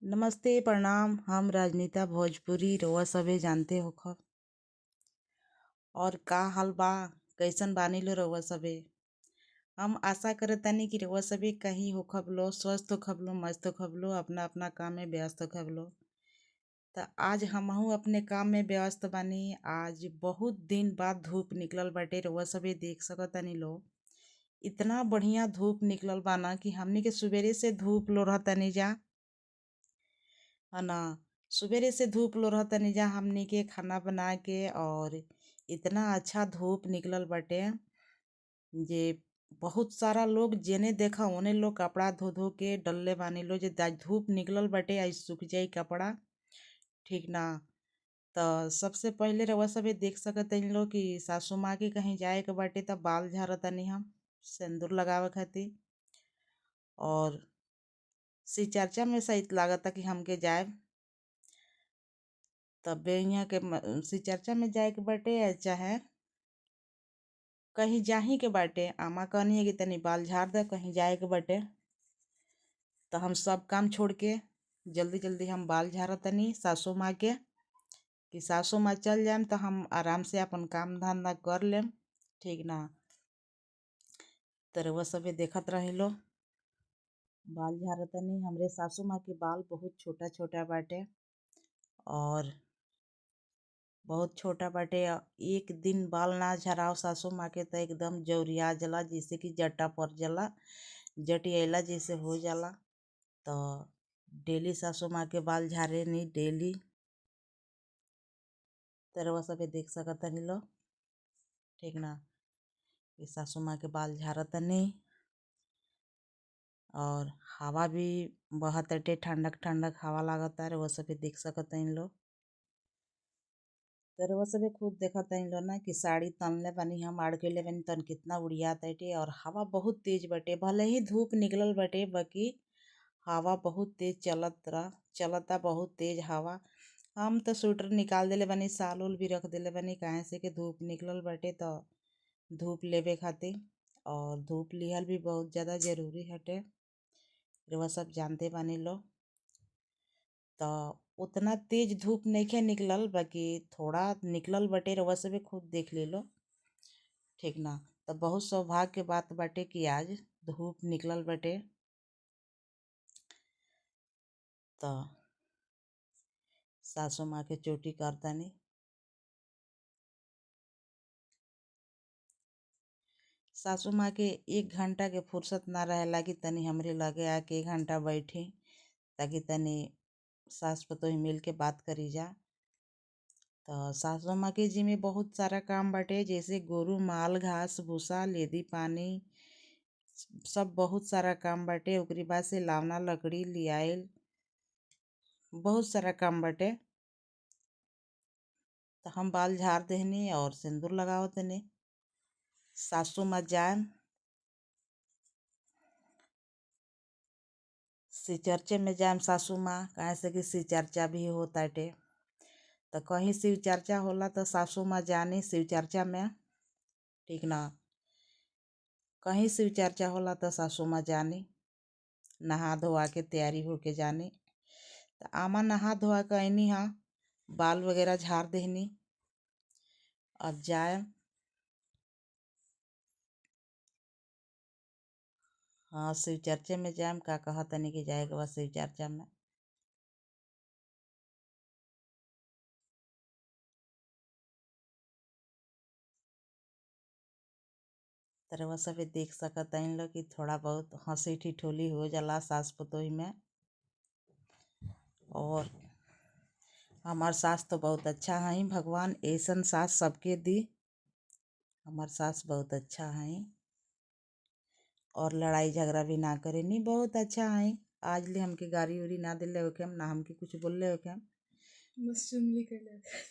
नमस्ते, प्रणाम। हम राजनीता भोजपुरी रउआ सभे जानते होखब। और का हाल बा, कैसन बानी लो रउआ सभे। हम आशा करतानी कि रउआ सभे कहीं होखब लो, स्वस्थ होखब लो, मस्त होखब लो, अपना अपना काम में व्यस्त होखब लो। त आज हमहू अपने काम में व्यस्त बानी। आज बहुत दिन बाद धूप निकलल बाटे, रउआ सभे देख सकतानी लो। इतना बढ़िया धूप निकलल बा ना कि हमनी के सुबेरे से धूप लोढ़तानी जा, है ना। सुबेरे से धूप लोढ़तानी जा हमनी के खाना बना के, और इतना अच्छा धूप निकलल बाटे जे बहुत सारा लोग जेने देखा ओने लोग कपड़ा धो धो के डलले बानी लो जे धूप निकलल बाटे, आज सूख जाई कपड़ा, ठीक ना। त सबसे पहले रउआ सभे देख सकतानी लो कि सासू माँ के कहीं जाए के बाटे त बाल झारतानी हम सिंदूर लगावे खातिर, और शिव चर्चा में सहित लागता कि हमके जाए, तबे यहाँ के शिव चर्चा में जाए के बाटे, चाहे कहीं जाही के बाटे। आमा कहनी है कि तनी बाल झाड़ दे, कहीं जाए के बाटे। तो हम सब काम छोड़ के जल्दी जल्दी हम बाल झाड़तनी सासू माँ के, कि सासू माँ चल जाएम तो हम आराम से अपन काम धंधा कर लेम, ठीक ना। तो रउआ सभे देखत रही लो। बाल झाड़तनी। हमरे सासू माँ के बाल बहुत छोटा छोटा बाटे, और बहुत छोटा बाटे। एक दिन बाल ना झराओ सासू माँ के तो एकदम जौरिया जाला, जैसे कि जट्टा पर जाला, जटियाला जैसे हो जाला। तो डेली सासू माँ के बाल झारे नी डेली। तो रउआ सभे देख सकतानी लो, ठीक ना। कि सासू माँ के बाल झारतनी, और हवा भी बहताटे, ठंडक ठंडक हवा लागता, रउआ सभे देख सकतानी लो। तो रउआ सभे खुद देखतानी लो ना कि साड़ी तनले बानी हम, आड़ कइले बानी, तन कितना उड़ियाताटे, और हवा बहुत तेज बाटे। भले ही धूप निकलल बाटे, बाकी हवा बहुत तेज चलता, बहुत तेज हवा। हम तो स्वेटर निकाल देले बानी, साल उल भी रख देले बानी, काहे से कि धूप निकलल बाटे तो धूप लेवे खातिर, और धूप लिहल भी बहुत ज़्यादा ज़रूरी हटे, रउआ सब जानते बानी लो। तो उतना तेज धूप नइखे निकलल, बाकी थोड़ा निकलल बाटे, रउआ सभे खुद देख ले लो, ठीक ना। तो बहुत सौभाग्य के बात बाटे कि आज धूप निकलल बाटे। तो सासू माँ के चोटी करतानी। सासू माँ के 1 घंटा के फुर्सत ना रहेला कि तनी हमरे लगे आके 1 घंटा बैठी, ताकि तनी सास पतोही मिल के बात करी जा। तो सासू माँ के जिम्मे बहुत सारा काम बाटे, जैसे गोरू माल घास भूसा लेदी पानी सब बहुत सारा काम बाटे। ओकरी बाद से लावना लकड़ी लियाइल, बहुत सारा काम बाटे। तो हम बाल झाड़ देहनी और सिंदूर लगावतनी। सासू माँ जाए शिव चर्चे में जाएम सासू माँ, काहे से कि शिव चर्चा भी होताटे। तो कहीं शिव चर्चा होला तो सासू माँ जानी शिव चर्चा में, ठीक ना। कहीं शिव चर्चा होला तो सासू माँ जानी, नहा धोआ के तैयारी होके जानी। तो आमा नहा धोआ के अइनी हाँ, बाल वगैरह झाड़ देहनी, अब जाए। हाँ, शिव चर्चे में जाएम, का कहतनी कि जाए के बाद शिव चर्चा में। त रउआ सभे देख सकतानी लो कि थोड़ा बहुत हंसी ठिठोली हो जाला सास पतोही में। और हमार सास तो बहुत अच्छा हई, भगवान ऐसन सास सबके दी। हमार सास बहुत अच्छा हई, और लड़ाई झगड़ा भी ना करेनी, बहुत अच्छा हई। आज ले हमके गारी उरी ना दिले होखे, ना हमके कुछ बोलले होखे,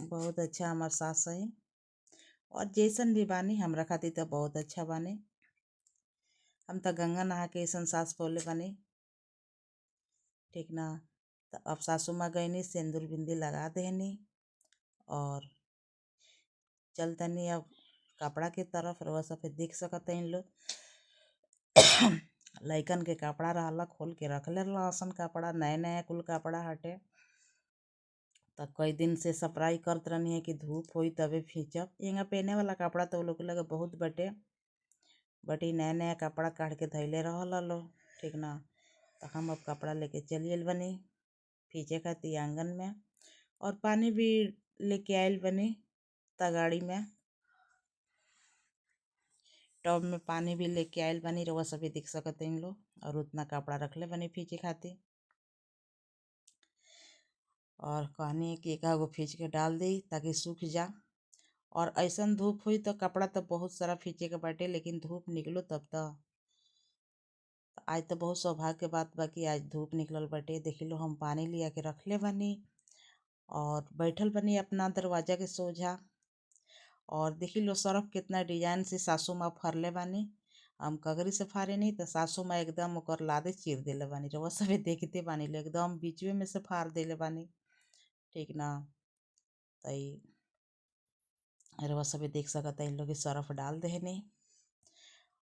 बहुत अच्छा हमार सास हई। और जैसन भी बानी हमरा खातिर तो बहुत अच्छा बानी। हम तो गंगा नहा के ऐसन सास पौले बानी, ठीक ना। तो अब सासू माँ गईनी, सिंदूर बिंदी लगा देहनी, और चलतनी अब कपड़ा के तरफ। रउआ सभे देख सकतानी लो। लइकन के कपड़ा रहला खोल के रखले रहसन कपड़ा, नया नया कुल कपड़ा हटे। त कई दिन से सप्लाई करत रहनी है कि धूप होई तबे फींचब। एंगा पहने वाला कपड़ा तो लोग लगे बहुत बटे, बट ई नया नया कपड़ा काढ़ के धैले रहल लो, ठीक ना। तो हम अब कपड़ा लेके चली आइल बनी फींचे खातिर आंगन में, और पानी भी लेके आइल बनी तगाड़ी में, टब में पानी भी लेके आइल बनी। रउआ सभी देख सकत हइन लो। और उतना कपड़ा रखले बनी फींचे खातिर, और कहनी कि एक गो फींच के डाल दी ताकि सूख जा। और ऐसन धूप हुई तो कपड़ा तो बहुत सारा फींचे के बाटे, लेकिन धूप निकलो तब तो। आज तो बहुत सौभाग्य के बात बा कि आज धूप निकलल बाटे। देखी लो हम पानी लिया के रखले बनी और बैठल बनी अपना दरवाजा के सोझा। और देखी लो सरफ कितना डिजाइन से सासू माँ फरले बानी। हम कगरी से फारे नहीं तो सासू माँ एकदम ओकर लादे चीर देले बानी। रउआ सभे देखते बानी लो, एकदम बीचवे में से फाड़ देले बानी, ठीक ना। त रउआ सभे देख सकत हइन लोग सरफ डाल देहनी।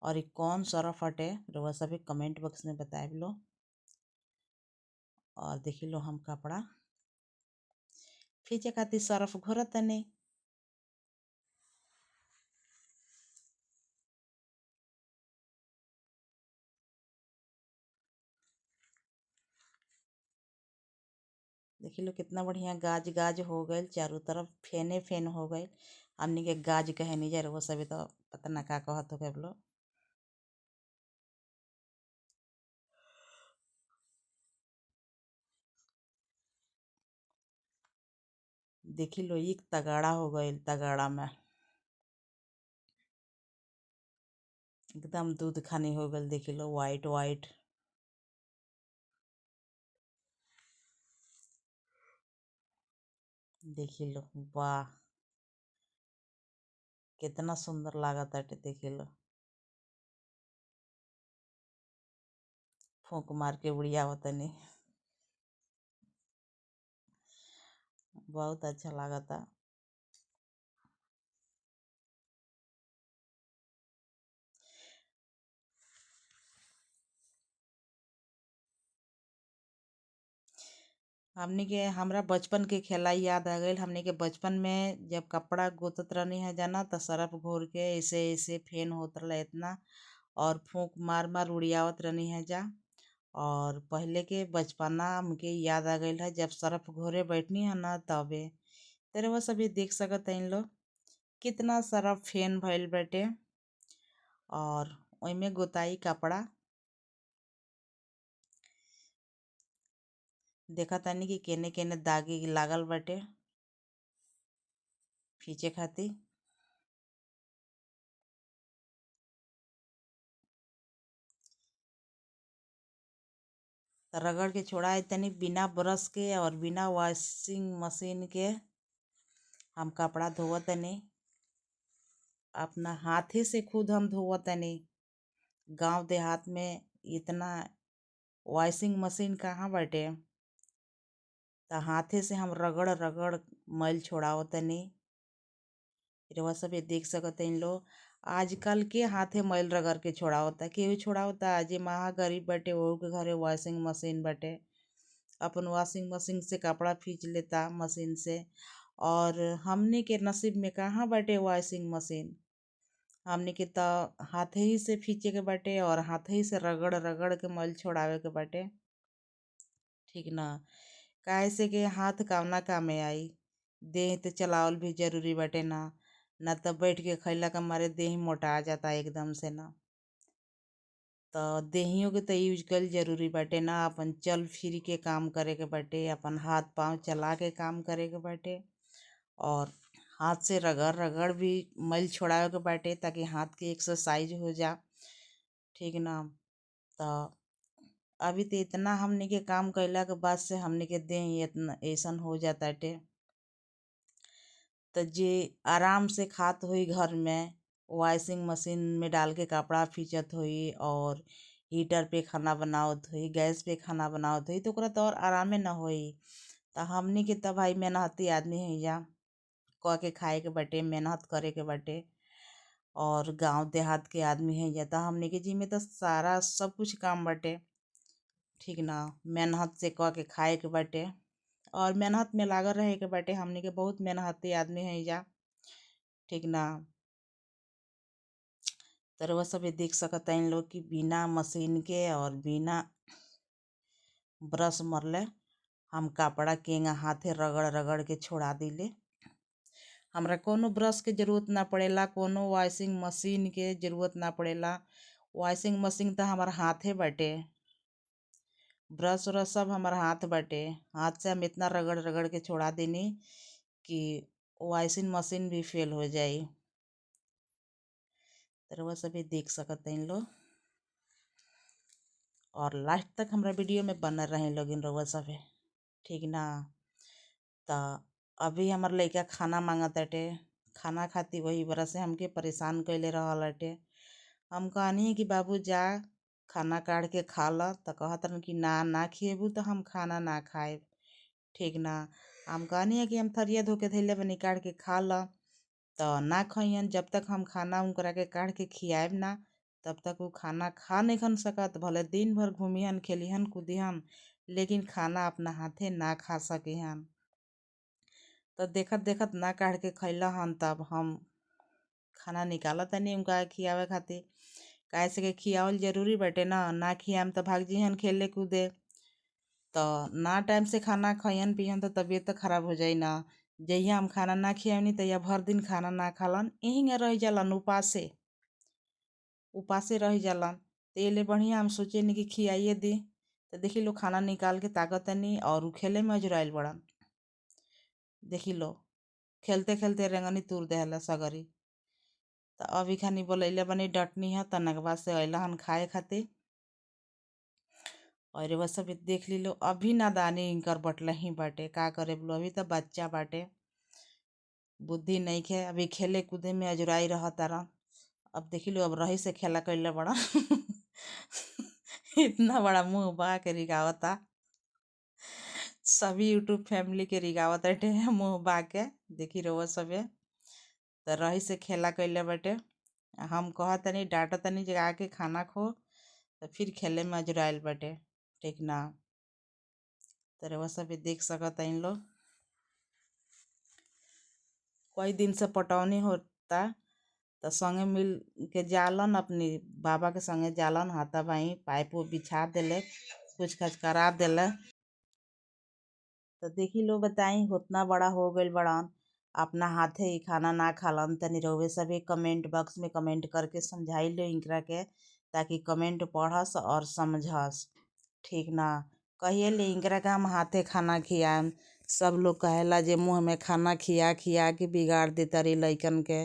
और ई कौन सरफ हटे रउआ सभे कमेंट बॉक्स में बताएब लो। और देखी लो हम कपड़ा फींचे खातिर सरफ घोरतनी। देखी लो कितना बढ़िया गाज गाज हो गइल, चारों तरफ फेने फेन हो गइल। हमनी के गाज कहे नहीं जा, रउआ सभे तो पता ना का कहत होखे लो। देखी लो एक तगाड़ा हो गइल, तगाड़ा में एकदम दूध खानी हो गइल। देखी लो वाइट वाइट। देखी लो वाह कितना सुंदर लागत आटे। देखी लो फूंक मार के उड़ियावतनी, बहुत अच्छा लागता। हमनी के हमरा बचपन के खेला याद आ गइल। हमनी के बचपन में जब कपड़ा गोतत रहनी है जाना तो सरफ घोर के ऐसे ऐसे फेन होत रहला इतना, और फूंक मार मार उड़ियावत रहनी है जा। और पहले के बचपना हमके याद आ गइल है जब सरफ घोरे बैठनी है ना तबे। तेरे वो सभी देख सकत हइन लो कितना सरफ फेन भइल बाटे। और ओइमे गोताई कपड़ा देखा तानी कि केने केने दागी लागल बाटे फींचे खातिर। रगड़ के छोड़ा तनी बिना ब्रश के और बिना वॉशिंग मशीन के हम कपड़ा धोवतनी, अपना हाथे से खुद हम धोवतनी। गांव देहात में इतना वॉशिंग मशीन कहाँ बाटे, त हाथे से हम रगड़ रगड़ मैल छोड़ावतनी। रउआ सब देख सकत हइन लो। आजकल के हाथे मैल रगड़ के छोड़ावता, केहू छोड़ावता? जे महा गरीब बाटे ओहू के घरे वॉशिंग मशीन बाटे, अपन वॉशिंग मशीन से कपड़ा फींच लेता मशीन से। और हमनी के नसीब में कहाँ बाटे वॉशिंग मशीन, हमनी के तो हाथे ही से फींचे के बाटे और हाथे ही से रगड़ रगड़ के मैल छोड़ावे के बाटे, ठीक ना। काहे से कि हाथ कवना कामे आई, देह तो चलावल भी जरूरी बाटे ना, ना तो बैठ के खैला के मारे देह मोटा जाता एकदम से ना। तो देहियों के तो यूज कईल जरूरी बाटे ना, अपन चल फिर के काम करे के बाटे, अपन हाथ पाँव चला के काम करे के बाटे, और हाथ से रगड़ रगड़ भी मैल छोड़ावे के बाटे ताकि हाथ के एक्सरसाइज हो जा, ठीक ना। तो अभी तो इतना हमनी के काम कैला के बाद से हमनी के देह इतना ऐसन हो जाता टे। तो जे आराम से खात होई घर में, वॉशिंग मशीन में डाल के कपड़ा फींचत होई और हीटर पे खाना बनावत होई, गैस पे खाना बनावत होई, तो ओकरा तो और आरामे न होई। तो हमनी के तो भाई मेहनती आदमी है जा, कह के खाए के बाटे, मेहनत करे के बाटे। और गांव देहात के आदमी है या त हमनी के जिम्मे त सारा सब कुछ काम बाटे, ठीक ना। मेहनत से क के खाए के बाटे और मेहनत में लागल रहे के बाटे। हमनी के बहुत मेहनती आदमी है जा, ठीक ना। त रउआ सभे देख सकतानी लोग कि बिना मशीन के और बिना ब्रश मरले हम कपड़ा केंगा हाथे रगड़ रगड़ के छोड़ा दिले। हमरा कोनो ब्रश के जरूरत ना पड़ेला, कोनो वॉशिंग मशीन के जरूरत ना पड़ेला। वॉशिंग मशीन त हमार हाथे बाटे, ब्रश उरश सब हमार हाथ बाटे। हाथ से हम इतना रगड़ रगड़ के छोड़ा देनी कि वॉशिंग मशीन भी फेल हो जाई। त रउआ सभे देख सकतानी लोग और लास्ट तक हमरा वीडियो में बनल रहे लोगिन रउआ सभे, ठीक ना। त अभी हमार लइका खाना मांगताटे, खाना खातिर वही बरस से हमके परेशान कइले रहल बाटे। हम कहनी कि बाबू जा खाना काढ़ के खा ल, त कहतन कि ना ना खिएबू त हम खाना ना खाएब, ठीक ना। हम कहनी कि हम थरिया धो के धइले बानी, काढ़ के खा ल, त ना खइहन। जब तक हम खाना उनकरा के काढ़ के खियाएब ना तब तक उ खाना खा नइखन सकत। भले दिन भर घूमिहन खेलिहन कूदिहन, लेकिन खाना अपना हाथे ना खा सकिहन। त देखत देखत ना काढ़ के खइलहन, तब हम खाना निकालतनी उनका खियावे खातिर। काहे से कि खियावल जरूरी बाटे ना, ना खियाम त भाग जिहन खेले कूदे। त ना टाइम से खाना खइहन पिहन त तबीयत त खराब हो जाई ना। जहिया हम खाना ना खियावनी तहिया भर दिन खाना ना खालन, एहिंगा रह जालन उपासे, उपासे रह जालन। त एले बढ़िया हम सोचेनी कि खियाइए दी। त देखी लो खाना निकाल के ताकतनी और उ खेले में अजुराइल बड़न। देखी लो खेलते खेलते रेंगनी तूर देहला सगरी। त अभी खानी बोलैले बनी डटनी ह, तनक बाद से अइलहन खाए खातिर। और रउआ सब देख लीलो अभी नादानी इनकर बटलही बाटे। का करे बोलो, अभी त बच्चा बाटे, बुद्धि नइखे, अभी खेले कूदे में अजुराई रहतारन। अब देखी लो अब रही से खेला कइले बड़न। इतना बड़ा मुँह बा के रिगावता, सभी यूट्यूब फैमिली के रिगावताटे मुँह बा के। देखी रउआ सभे त रही से खेला कइले बाटे। हम कहतनी डांटतनी जे आके खाना खो, त फिर खेले में अजुराइल बाटे, ठीक ना। त रउआ सभे देख सकतानी लोग। कई दिन से पटौनी होता त संगे मिल के जालन, अपनी बाबा के संगे जालन, हाथा भाई पाइप उप बिछा देले, कुछ खच करा देले। त देखी लो बताई उतना बड़ा हो गइल बड़न, अपना हाथे ही खाना ना खालन। तनी रउए सभे कमेंट बॉक्स में कमेंट करके समझाई लो इनकरा के, ताकि कमेंट पढ़स और समझस, ठीक ना। कहिए ले इनकरा के हम हाथे खाना खियाएम। सब लोग कहेला जे मुँह में खाना खिया खिया के बिगाड़ देता रे लइकन के।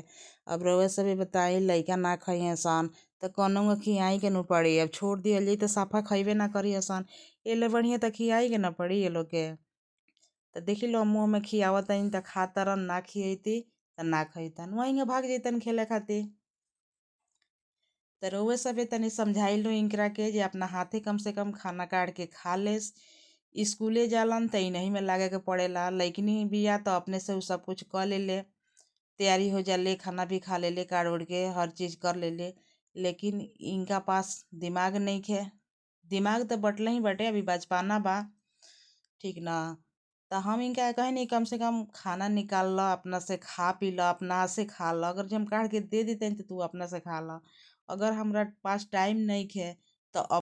अब रउआ सभे बताई लइका ना खइहे सन त कौनो खियाई के न पड़ी। अब छोड़ दिहल जाई त साफा खइबे ना करी सन, एले बढ़िया त खियाई के न पड़ी ये लोग के। त देखी लो मुँह में खियावतनी त खातरन, ना खियैती त ना खइतन, वहीं भाग जैतन खेले खातिर। त रउआ सभे तनी समझाई लो इनकरा के जे अपना हाथे कम से कम खाना काढ़ के खा लेस। स्कूले जालन त इनही में लागे के पड़ेला, लइकनी बिया त अपने से उ सब कुछ क लेले, तैयारी हो जाले, खाना भी खा लेले, काढ़ उड़ के हर चीज़ कर लेले। लेकिन इनका पास दिमाग नइखे, दिमाग त बटले ही बाटे, अभी बचपना बा, ठीक ना। त हम इनका कहनी कम से कम खाना निकाल ल, अपना से खा पी ल, अपना से खा ल। अगर जब हम काढ़ के दे देतनी त तू अपना से खा ल, अगर हमरा पास टाइम नइखे त